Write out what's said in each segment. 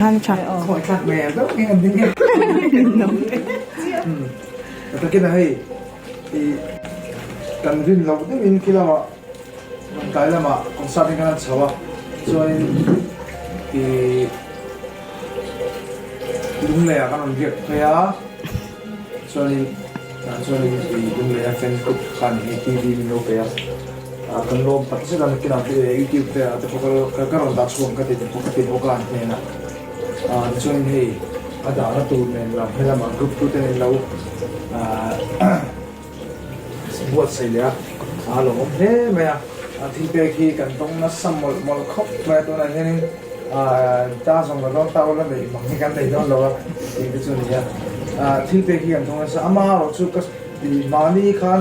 Khawi thlak hmel deuh nge an ding em? Takin a hei i kan rin loh deuhin khi lamah tlai lamah concert in kan han chho a chuanin i Lungleiah kan rawn riak phei a chuanin tah chuanin i Lungleia fan group khan hei TV min lo pe a. Kan lawm tak zet a nakinah te youtube te ah te pawh ka rawn dah chhuak ang ka ti te pawh ka ti bawk a an hnenah tichuanin hei a dahna tur nen lam helamah group tu ten an lo buatsaih leh a a lawmawm hle mai a thil pek hi kan tawng nasa mawlh mawlh khawp mai a tunah hianin ta zawng la dawn ta ula neih mang hi kan nei dawn lo a tih te chu a ni a thil pek hi kan tawng nasa amaherawhchu ka Mahni khan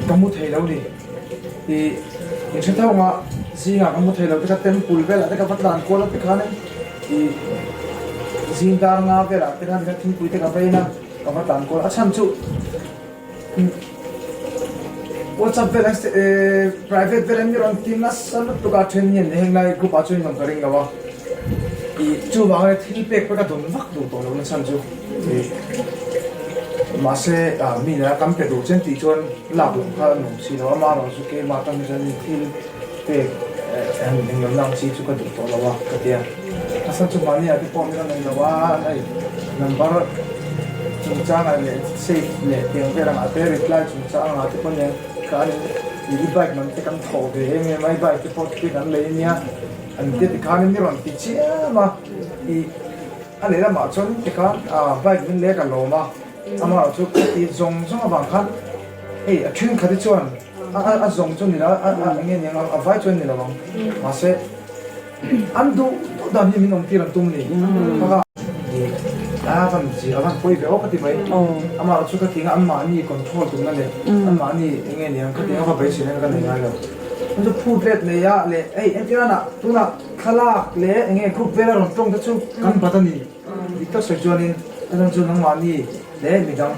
ka mu thei lo ni. I in hre tho anga zingah ka mu thei lo te kha temple velah te ka va tlan kual a ti khan i zing dar nga velah te khan thingpui te ka vein a ka va tlan kual a chhan chu WhatsApp velah private velah mi rawn ti nasa lutuk a then hian heng lai group ah chuan in awm ka ring lo a i chuvangin thil pek pawh ka dawn vak duh tawh lo na chhan chu. Mahse, mi nena kan pe duh chen tih chuan lak loh kha a nuam si lo. Ama erawh chu keimah atang hi chuan thil pek eng lo lang chi chu ka duh tawh lo a ka ti a. A chhan chu mahni ah te pawh min rawn en lo a, hei number chungchangah leh save leh tiang vel angah te reply chungchang angah te pawh nen khan i bike man te kan thawh ve em em a, i bike te pawh te kan lei ania an ti tikhan mi rawn ti chiam a i. A lehlamah chuan tikhan bike min lek a lawm a, amaherawh chu ka ti zawng zawng avang khan hei a thenkhat hi chuan a zawng chu ni lo a eng nge ni ang a vai chuan ni lo ang mahse an duh duh dan hi min awm tir an tum ni bak a a van zir a van pawi ve aw ka ti mai amaherawh chu ka ti ang anmahni control tumna leh anmahni eng nge ni ang ka ti ang a va beisei na ka nei ngai lo chu phut let nei a leh hei entirana tunah Thlalak leh eng nge group vela rawn tawng te chu kan bat a ni. Dik tak sawi chuanin hetiang chu nangmahni leh midang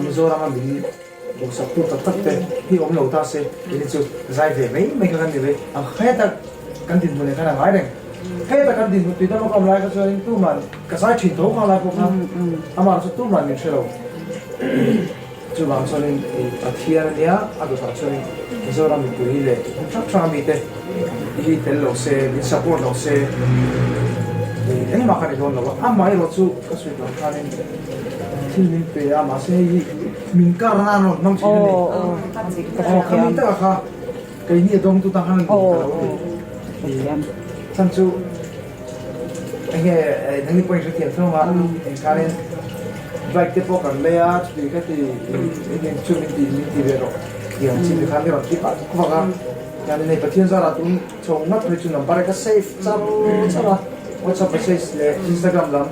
Mizorama min duhsak tu tak tak te hi awm lo ta se tih chu zai ve mai mai kha kan ni mai. Ang heta kan dinhmun leh khan a ngai reng. Heta kan dinhmun tui dama ka awm lai kha chuanin tuman ka zai thin tho kha lai pawh kha amah chu tuman min hre lo. Chuvang chuanin Pathian a nia, a dawtah chuanin Mizoram mipui leh hmun hrang hranga mite hi tel lo se, min support lo se engmah ka ni dawn lo a. Amaherawh chu ka sawi tawh ang khanin thil min pe a, mahse hei hi min kar nan rawn hmang thin a ni. Aw, khami taka kha keini a dawngtu tan khan a ni ka lo ti. Chhan chu Enge nangni pawhin hrethiam thung a, engkhanin bike te pawh kan lei a, chuti ka ti enge chu min ti min ti ve rawh tih ang chi te khan i rawn ti pah vak vak a, chuanin hei Pathian zarah tun chho ngat phei chu number ka save char char a, WhatsApp message leh Instagram lam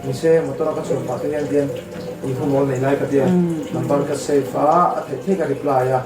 nise motor a ka chhuah pah te hian hian in hunawl nei lai ka tia number ka save a, a theih theih ka reply a.